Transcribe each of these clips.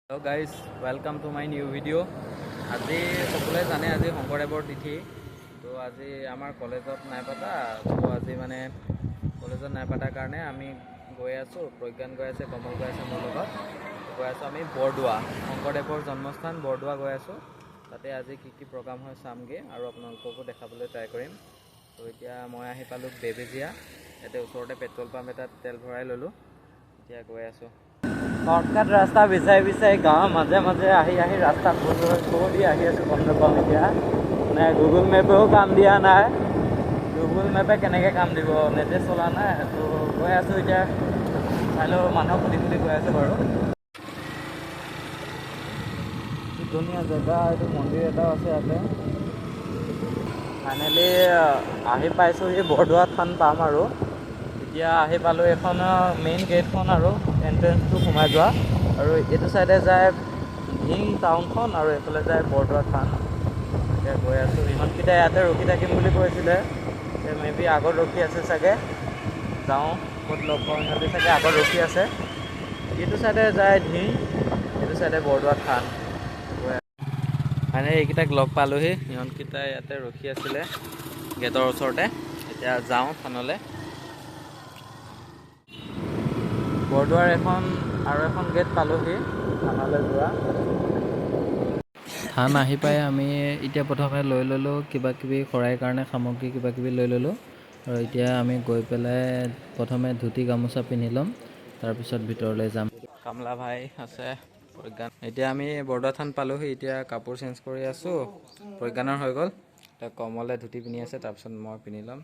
Hello guys, welcome to my new video. আজি সকলোৱে জানে আজি শংকৰদেৱৰ তিথি। তো আজি আমাৰ কলেজত নাই পাতা। তো আজি মানে কলেজত নাই পাতাৰ কাৰণে আমি গৈ আছোঁ, প্ৰজ্ঞান গৈ আছে, কমল গৈ আছে মোৰ লগত। গৈ আছোঁ আমি বৰদোৱা, শংকৰদেৱৰ জন্মস্থান বৰদোৱা গৈ আছোঁ। তাতে আজি কি কি প্ৰগ্ৰাম হয় চামগৈ আৰু আপোনালোককো দেখাবলৈ ট্ৰাই কৰিম। তো এতিয়া মই আহি পালোঁ বেবেজীয়া, ইয়াতে ওচৰতে পেট্ৰল পাম্প এটাত তেল ভৰাই ল'লোঁ, এতিয়া গৈ আছোঁ। শৰ্টকাট ৰাস্তা বিচাৰি বিচাৰি গাঁৱৰ মাজে মাজে আহি আহি ৰাস্তা ভুল হৈ দি আহি আছোঁ, গম নাপাওঁ এতিয়া। মানে গুগল মেপেও কাম দিয়া নাই, গুগল মেপে কেনেকৈ কাম দিব, নেটে চলা নাই। তো গৈ আছোঁ এতিয়া, চাই লওঁ, মানুহক সুধি সুধি গৈ আছোঁ বাৰু। ধুনীয়া জেগা এইটো, মন্দিৰ এটাও আছে ইয়াতে। ফাইনেলি আহি পাইছোঁ, এই বৰদোৱা থান পাম আৰু। এতিয়া আহি পালোঁ এইখন মেইন গেটখন আৰু এণ্ট্ৰেঞ্চটো সোমাই যোৱা, আৰু এইটো চাইডে যায় ধিং টাউনখন আৰু এইফালে যায় বৰদোৱা থান। এতিয়া গৈ আছোঁ, ইহঁতকেইটা ইয়াতে ৰখি থাকিম বুলি কৈছিলে, মে বি আগত ৰখি আছে চাগে। যাওঁ ক'ত লগ পাওঁ, ইহঁতে চাগে আগত ৰখি আছে। এইটো চাইডে যায় ধিং, এইটো চাইডে বৰদোৱা থান। মানে এইকেইটাক লগ পালোহি, ইহঁতকেইটা ইয়াতে ৰখি আছিলে গেটৰ ওচৰতে। এতিয়া যাওঁ থানলৈ। বৰদোৱাৰ এখন আৰু এখন গেট পালোহি, থানলৈ যোৱা। থান আহি পাই আমি এতিয়া প্ৰথমে লৈ ল'লোঁ কিবা কিবি শৰাইৰ কাৰণে সামগ্ৰী কিবা কিবি লৈ ল'লোঁ। আৰু এতিয়া আমি গৈ পেলাই প্ৰথমে ধুতি গামোচা পিন্ধি ল'ম, তাৰপিছত ভিতৰলৈ যাম। কামলা ভাই আছে, প্ৰজ্ঞান। এতিয়া আমি বৰদোৱা থান পালোহি, এতিয়া কাপোৰ চেঞ্জ কৰি আছোঁ। প্ৰজ্ঞানৰ হৈ গ'ল, এতিয়া কমলে ধুতি পিন্ধি আছে, তাৰপিছত মই পিন্ধি ল'ম,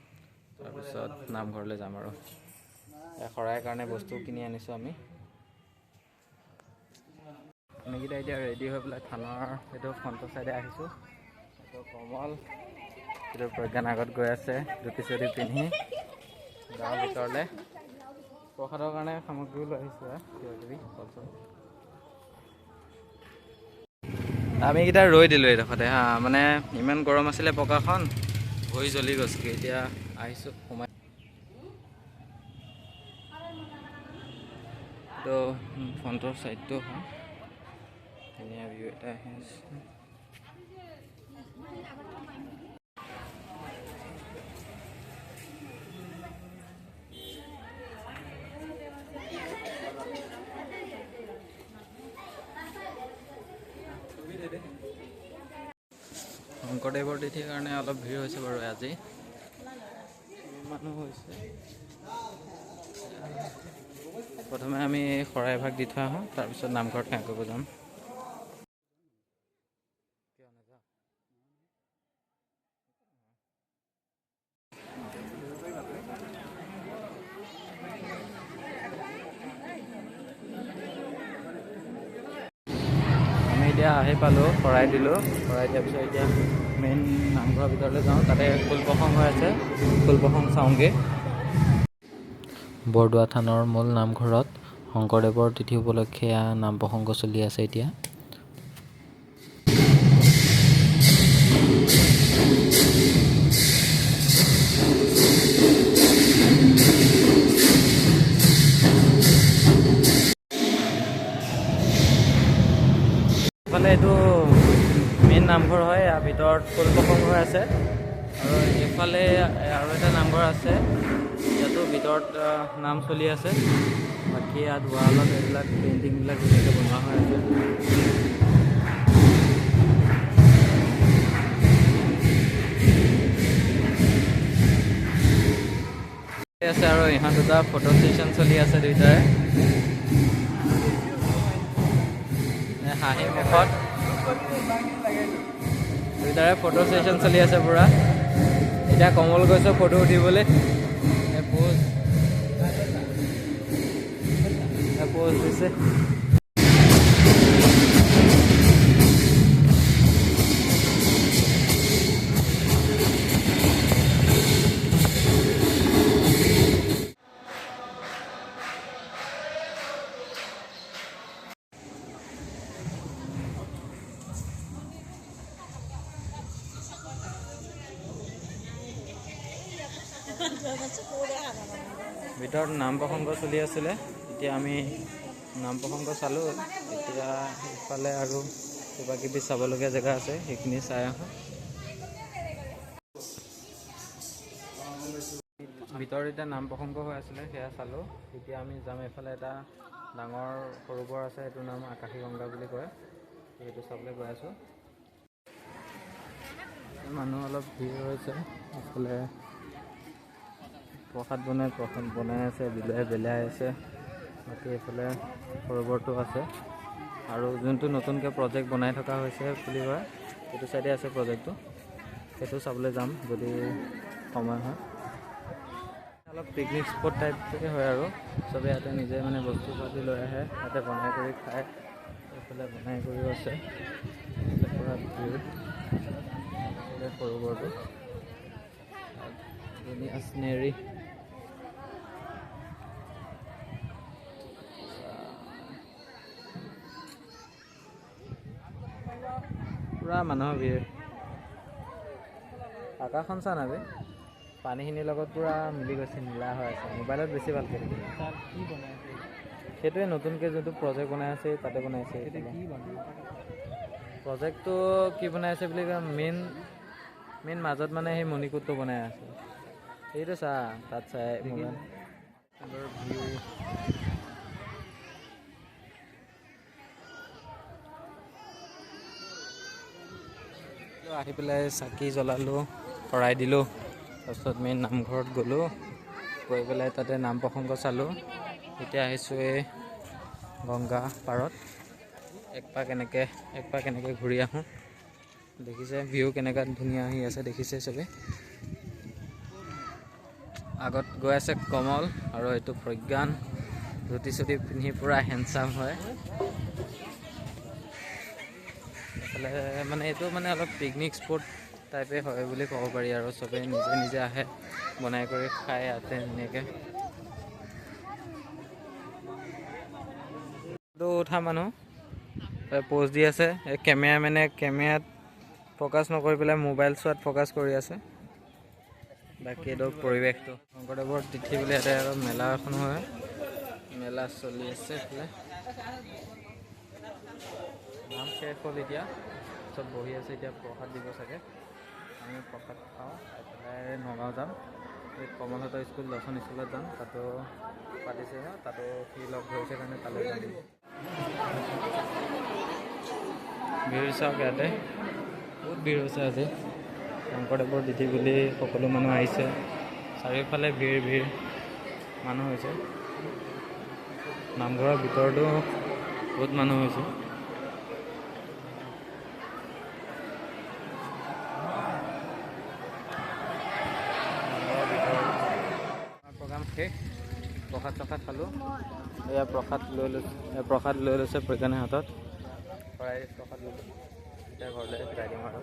তাৰপিছত নামঘৰলৈ যাম। আৰু শৰাইৰ কাৰণে বস্তু কিনি আনিছোঁ আমি। আমিকেইটা এতিয়া ৰেডি হৈ পেলাই থানৰ এইটো ফ্ৰণ্টৰ চাইডে আহিছোঁ। এইটো কমল, এইটো প্ৰজ্ঞান আগত গৈ আছে ধুতি চুতি পিন্ধি। যাওঁ ভিতৰলৈ, প্ৰসাদৰ কাৰণে সামগ্ৰীও লৈ আহিছোঁ, কিবা কিবি ফল চল। আমিকেইটা ৰৈ দিলোঁ এইডোখৰতে। হা, মানে ইমান গৰম আছিলে, পকাখন ভৰি জ্বলি গৈছেগৈ। এতিয়া আহিছোঁ সোমাই। তো ফ্ৰণ্টৰ চাইডটো হয়, ধুনীয়া ভিউ এটা আহি আছে। শংকৰদেৱৰ তিথিৰ কাৰণে অলপ ভিৰ হৈছে বাৰু, আজি মানুহ হৈছে। প্ৰথমে আমি শৰাই ভাগ দি থৈ আহোঁ, তাৰপিছত নামঘৰত সেৱা কৰিব যাম। আমি এতিয়া আহি পালোঁ, শৰাই দিলোঁ। শৰাই দিয়াৰ পিছত এতিয়া মেইন নামঘৰৰ ভিতৰলৈ যাওঁ, তাতে খোল প্ৰসংগ হৈ আছে, খোল প্ৰসংগ চাওঁগৈ। বৰদোৱা থানৰ মূল নামঘৰত শংকৰদেৱৰ তিথি উপলক্ষে নাম প্ৰসংগ চলি আছে এতিয়া। এইফালে এইটো মেইন নামঘৰ হয়, ইয়াৰ ভিতৰত খোল প্ৰসংগ হৈ আছে। আৰু এইফালে আৰু এটা নামঘৰ আছে, ইয়াতো ভিতৰত নাম চলি আছে। বাকী ইয়াত ৱালত এইবিলাক পেইণ্টিংবিলাক ধুনীয়াকৈ বনোৱা হৈ আছে। আছে আৰু ইহঁত দুটা ফটো ছেশ্যন চলি আছে দুইটাৰে, হাঁহি মুখত দুইটাৰে ফটো ছেশ্যন চলি আছে পুৰা। এতিয়া কমল গৈছে ফটো উঠিবলৈ, পোজ দিছে। ভিতৰত নাম প্ৰসংগ চলি আছিলে, এতিয়া আমি নাম প্ৰসংগ চালোঁ। এতিয়া এইফালে আৰু কিবা কিবি চাবলগীয়া জেগা আছে, সেইখিনি চাই আহোঁ। ভিতৰত এতিয়া নাম প্ৰসংগ হৈ আছিলে, সেয়া চালোঁ। এতিয়া আমি যাম এইফালে এটা ডাঙৰ সৰোবৰ আছে, সেইটোৰ নাম আকাশী গংগা বুলি কয়, সেইটো চাবলৈ গৈ আছোঁ। মানুহ অলপ ভিৰ হৈছে। এইফালে প্ৰসাদ বনাই আছে, বিলাই বিলাই আছে। বাকী এইফালে সৰোবৰটো আছে আৰু যোনটো নতুনকৈ প্ৰজেক্ট বনাই থকা হৈছে বুলি কয়, সেইটো চাইডে আছে প্ৰজেক্টটো, সেইটো চাবলৈ যাম যদি সময় হয়। অলপ পিকনিক স্পট টাইপে হয় আৰু চবে ইয়াতে নিজে মানে বস্তু পাতি লৈ আহে, ইয়াতে বনাই কৰি খায়। এইফালে বনাই কৰিও আছে, পূৰা ভিৰ। সৰোবৰটো ধুনীয়া চিনেৰী। পূৰা মানুহৰ ভিৰ। আকাশখন চা না বে, পানীখিনিৰ লগত পূৰা মিলি গৈছে, নীলা হৈ আছে। মোবাইলত বেছি ভালকৈ দেখি। সেইটোৱে নতুনকৈ যোনটো প্ৰজেক্ট বনাই আছে তাতে বনাইছে। প্ৰজেক্টটো কি বনাই আছে বুলি কয়, মেইন মাজত মানে সেই মণিকূটটো বনাই আছে। সেইটো চা, তাত চাই মোবাইল ভিউ। আহি পেলাই চাকি জ্বলালোঁ, শৰাই দিলোঁ। তাৰপিছত মেইন নামঘৰত গ'লোঁ, গৈ পেলাই তাতে নাম প্ৰসংগ চালোঁ। এতিয়া আহিছোঁ এই গংগা পাৰত, একপাক এনেকৈ ঘূৰি আহোঁ। দেখিছে ভিউ কেনেকুৱা ধুনীয়া আহি আছে, দেখিছে চবে। আগত গৈ আছে কমল আৰু এইটো প্ৰজ্ঞান, ধুতি চুতি পিন্ধি পূৰা হেণ্ডচাম হয়। এইফালে মানে এইটো মানে অলপ পিকনিক স্পট টাইপে হয় বুলি ক'ব পাৰি আৰু চবেই নিজে নিজে আহে, বনাই কৰি খায় ইয়াতে ধুনীয়াকৈ। উঠা মানুহ প'জ দি আছে, এই কেমেৰামেনে কেমেৰাত ফ'কাছ নকৰি পেলাই মোবাইল চোৱাত ফ'কাছ কৰি আছে। বাকী এইটো পৰিৱেশটো শংকৰদেৱৰ তিথি বুলি ইয়াতে আৰু মেলা এখন হয়, মেলা চলি আছে। এইফালে নাম শেষ হ'ল, এতিয়া চব বহি আছে, এতিয়া প্ৰসাদ দিব চাগে। আমি প্ৰসাদ খাওঁ, খাই পেলাই নগাঁও যাম। এই কমলহঁতৰ স্কুল দৰ্শন স্কুলত যাম, তাতো পাতিছে ন, তাতো সি লগ ধৰিছে কাৰণে তালৈ যাম। ভিৰ চাওক, ইয়াতে বহুত ভিৰ হৈছে আজি। শংকৰদেৱৰ তিথি বুলি সকলো মানুহ আহিছে, চাৰিওফালে ভিৰ ভিৰ মানুহ হৈছে। নামঘৰৰ ভিতৰতো বহুত মানুহ হৈছে। প্ৰগ্ৰাম শেষ, প্ৰসাদ চসাদ খালোঁ। এয়া প্ৰসাদ লৈ লৈছে, প্ৰসাদ লৈ লৈছে প্ৰজ্ঞানৰ হাতত, শৰাই প্ৰসাদ ল'লোঁ। এতিয়া ঘৰলৈ যাই দিম আৰু।